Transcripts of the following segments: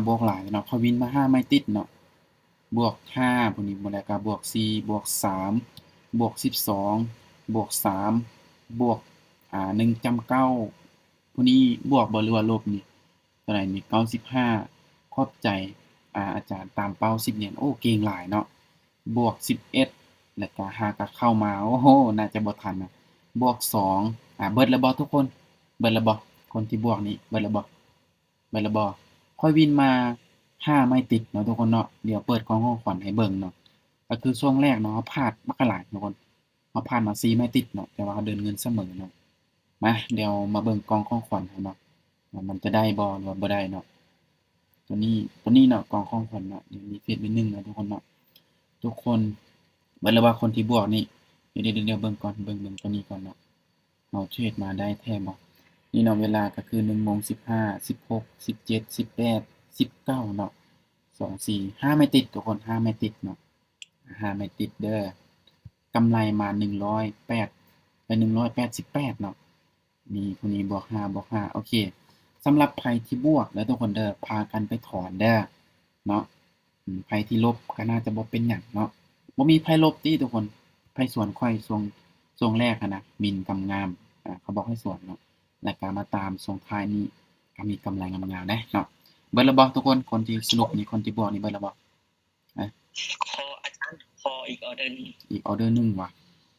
ບວກຫຼາຍເນາະ ຂ້ອຍວິນມາຫ້າໄມ້ຕິດເນາະ ບວກຫ້າ ຜູ້ນີ້ ແລ້ວກໍບວກສີ່ ບວກສາມ ບວກສິບສອງ ບວກສາມ ບວກ ອ່າ ໜຶ່ງຈຸດເກົ້າ ຜູ້ນີ້ບວກບໍ່ ຫຼືວ່າລົບນີ້ ເທົ່າໃດນີ້ ເກົ້າສິບຫ້າ ຂອບໃຈ ອາ ອາຈານຕາມເປົ້າ ສິບ ຫຼຽນ ໂອ້ ເກັ່ງຫຼາຍເນາະ ບວກສິບເອັດ ແລ້ວກະຫາກະເຂົ້າມາ ໂອ້ໂຫ ໜ້າຈະບໍ່ທັນນະ ບວກສອງ ອາ ເບິດແລ້ວບໍ່ທຸກຄົນ ເບິດແລ້ວບໍ່ ຄົນທີ່ບວກນີ້ ເບິດແລ້ວບໍ່ ເບິດແລ້ວບໍ່ ຂ້ອຍວິນມາຫ້າໄມ້ຕິດເນາະທຸກຄົນເນາະ ດຽວເປີດກ່ອງຂອງຂວັນໃຫ້ເບິ່ງເນາະ ກໍຄືຊ່ວງແລກເນາະ ເຮົາພາດບັກຫຼາຍທຸກຄົນ ເຮົາພາດມາສີ່ໄມ້ຕິດເນາະ ແຕ່ວ່າເຮົາເດີນເງິນສະເໝີເນາະ ມາ ດຽວມາເບິ່ງກ່ອງຂອງຂວັນເຮົາເນາະ ວ່າມັນຈະໄດ້ບໍ່ ຫຼືວ່າບໍ່ໄດ້ເນາະ ຕົວນີ້ ຕົວນີ້ເນາະ ກ່ອງຂອງຂວັນເນາະ ດຽວມີເຟສໄວ້ໜຶ່ງເນາະທຸກຄົນເນາະ ທຸກຄົນ ເບິ່ງແລ້ວວ່າຄົນທີ່ບວກນີ້ ດຽວ ດຽວ ດຽວເບິ່ງກ່ອນ ເບິ່ງ ເບິ່ງຕົວນີ້ກ່ອນເນາະ ເຮົາເທຣດມາໄດ້ແທ້ບໍ່ ນີ້ເນາະ ເວລາກໍຄືໜຶ່ງໂມງສິບຫ້າ ສິບຫົກ ສິບເຈັດ ສິບແປດ ສິບເກົ້າເນາະ ສອງ ສີ່ ຫ້າໄມ້ຕິດທຸກຄົນ ຫ້າໄມ້ຕິດເນາະ ຫ້າໄມ້ຕິດເດີ ກຳໄລມາໜຶ່ງຮ້ອຍແປດ ເອີ ໜຶ່ງຮ້ອຍແປດສິບແປດເນາະ ມີຜູ້ນີ້ບວກຫ້າ ບວກຫ້າ ໂອເຄ ສຳລັບໃຜທີ່ບວກເດີທຸກຄົນເດີ ພາກັນໄປຖອນເດີເນາະ ອາ ໃຜທີ່ລົບກໍໜ້າຈະບໍ່ເປັນຫຍັງເນາະ ບໍ່ມີໃຜລົບຕິທຸກຄົນ ໃຜສວນຂ້ອຍຊ່ວງ ຊ່ວງແລກຫັ້ນນະ ມິນກຳງາມ ອາ ເຂົາບອກໃຫ້ສວນເນາະ ແລ້ວກໍມາຕາມຊ່ວງທ້າຍນີ້ ກໍມີກຳໄລງາມໆເດ້ເນາະ ເບິດແລ້ວບໍ່ທຸກຄົນ ຄົນທີ່ສະຫຼຸບນີ້ ຄົນທີ່ບວກນີ້ເບິດແລ້ວບໍ່? ຂໍ ອາຈານ ຂໍອີກອໍເດີໜຶ່ງ ອີກອໍເດີໜຶ່ງຫວາ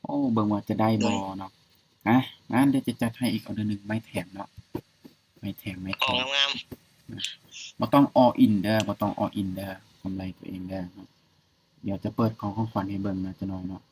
ໂອ້ ເບິ່ງວ່າຈະໄດ້ບໍ່ເນາະ ອາ ງານດຽວຈະຈັດໃຫ້ອີກອໍເດີໜຶ່ງ ໄມ້ແຖມເນາະ ໄມ້ແຖມ ໄມ້ແຖມ ເອົາງາມໆ ບໍ່ຕ້ອງອໍອິນເດີ ບໍ່ຕ້ອງອໍອິນເດີ ກຳໄລຕົວເອງເດີ ດຽວຈະເປີດກ່ອງຂອງຂວັນໃຫ້ເບິ່ງນະ ຈັກໜ້ອຍເນາະ